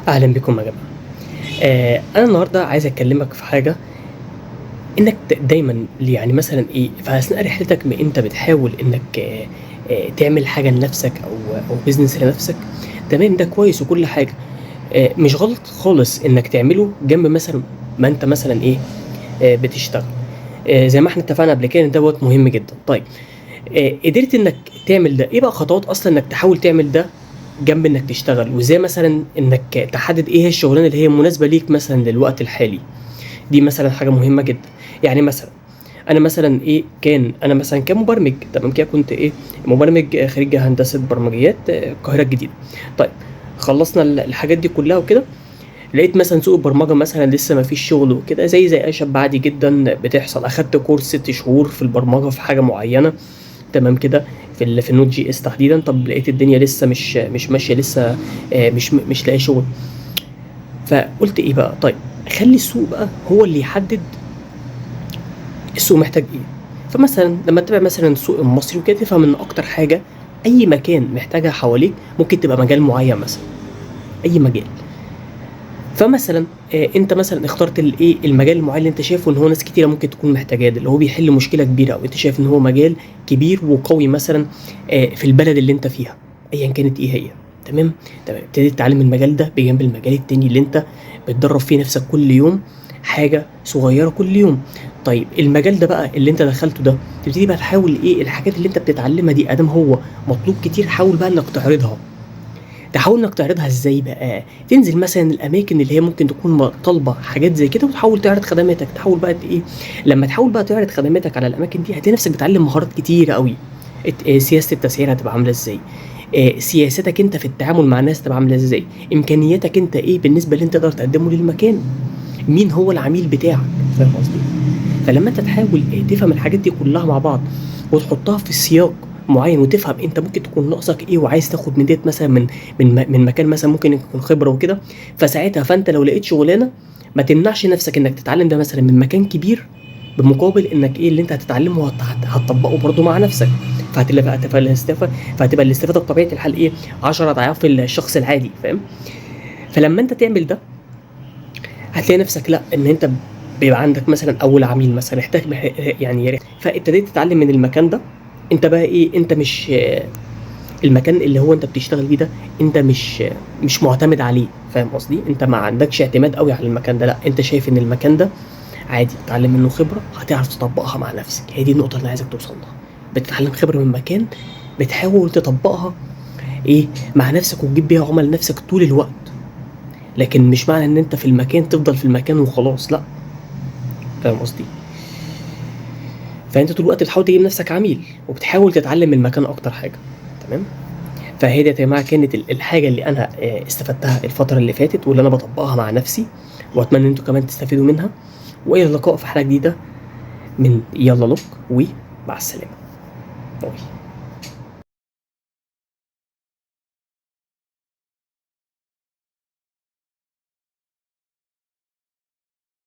اهلا بكم يا جماعة. انا النهارده عايز اكلمك في حاجة، انك دايما يعني مثلا ايه في اثناء رحلتك ما انت بتحاول انك تعمل حاجة لنفسك او business لنفسك، تمام، ده كويس وكل حاجة، مش غلط خالص انك تعمله جنب مثلا ما انت مثلا ايه بتشتغل، زي ما احنا اتفقنا قبل كده ان دوت مهم جدا. طيب قدرت انك تعمل ده، ايه بقى خطوات اصلا انك تحاول تعمل ده جنب انك تشتغل، وازاي مثلا انك تحدد ايه هي الشغلانة اللي هي مناسبة ليك مثلا للوقت الحالي؟ دي مثلا حاجة مهمة جدا. يعني مثلا انا مثلا ايه، كان انا مثلا كمبرمج، تمام كده، كنت ايه مبرمج خريج هندسة برمجيات القاهرة الجديدة. طيب خلصنا الحاجات دي كلها وكده، لقيت مثلا سوق البرمجة مثلا لسه ما فيش شغل وكده، زي اي شاب عادي جدا بتحصل. اخدت كورس 6 شهور في البرمجة في حاجة معينة، تمام كده، في ال Node JS تحديدا. طب لقيت الدنيا لسه مش ماشية، لسه مش لاقي شغل. فقلت ايه بقى، طيب خلي السوق بقى هو اللي يحدد السوق محتاج ايه. فمثلا لما تتابع مثلا السوق المصري وكده، تفهم ان اكتر حاجة اي مكان محتاجها حواليك ممكن تبقى مجال معين، مثلا اي مجال. فمثلا انت مثلا اخترت الايه المجال المعين اللي انت شايفه ان هو ناس كتيرة ممكن تكون محتاجاه، ده اللي هو بيحل مشكلة كبيرة، او انت شايف ان هو مجال كبير وقوي مثلا في البلد اللي انت فيها ايا كانت ايه هي، تمام تمام. ابتديت تتعلم المجال ده بجنب المجال التاني اللي انت بتدرب فيه نفسك كل يوم حاجة صغيرة كل يوم. طيب المجال ده بقى اللي انت دخلته ده، تبتدي بقى تحاول ايه الحاجات اللي انت بتتعلمها دي ادام هو مطلوب كتير، حاول بقى انك تعرضها. تحاول انك تعرضها ازاي بقى؟ تنزل مثلا الاماكن اللي هي ممكن تكون طالبه حاجات زي كده، وتحاول تعرض خدماتك. تحاول بقى ايه، لما تحاول بقى تعرض خدماتك على الاماكن دي، هتلاقي نفسك بتعلم مهارات كتيرة قوي. سياسة التسعير هتبقى عامله ازاي، سياستك انت في التعامل مع الناس تبقى عامله ازاي، امكانياتك انت ايه بالنسبة اللي انت تقدر تقدمه للمكان، مين هو العميل بتاعك، فاهم قصدي؟ فلما انت تحاول تفهم الحاجات دي كلها مع بعض وتحطها في سياق معين، وتفهم انت ممكن تكون ناقصك ايه وعايز تاخد من ديت مثلا من مكان مثلا ممكن يكون خبره وكده، فساعتها فانت لو لقيت شغلانة ما تمنعش نفسك انك تتعلم ده مثلا من مكان كبير، بمقابل انك ايه اللي انت هتتعلمه هتطبقه برضه مع نفسك، فهتبقى الاستفادة بطبيعة الحال ايه 10 اضعاف الشخص العادي، فاهم؟ فلما انت تعمل ده هتلاقي نفسك لا ان انت بيبقى عندك مثلا اول عميل مثلا احتاج يعني، فابتديت تتعلم من المكان ده. انت بقى ايه، انت مش المكان اللي هو انت بتشتغل فيه ده انت مش معتمد عليه، فاهم قصدي؟ انت ما عندكش اعتماد قوي على المكان ده، لا انت شايف ان المكان ده عادي تتعلم منه خبره هتعرف تطبقها مع نفسك. هي دي النقطة اللي عايزك توصل لها، بتتعلم خبره من مكان بتحاول تطبقها ايه مع نفسك وتجيب بيها عمل نفسك طول الوقت، لكن مش معنى ان انت في المكان تفضل في المكان وخلاص، لا، فاهم قصدي؟ فانت طول الوقت بتحاول تجيب نفسك عميل وبتحاول تتعلم من المكان اكتر حاجة، تمام؟ فهي دي يا جماعة كانت الحاجة اللي انا استفدتها الفترة اللي فاتت واللي انا بطبقها مع نفسي، واتمنى ان انتوا كمان تستفيدوا منها. والى اللقاء في حلقة جديدة من يلا لوك، ومع السلامة. باي.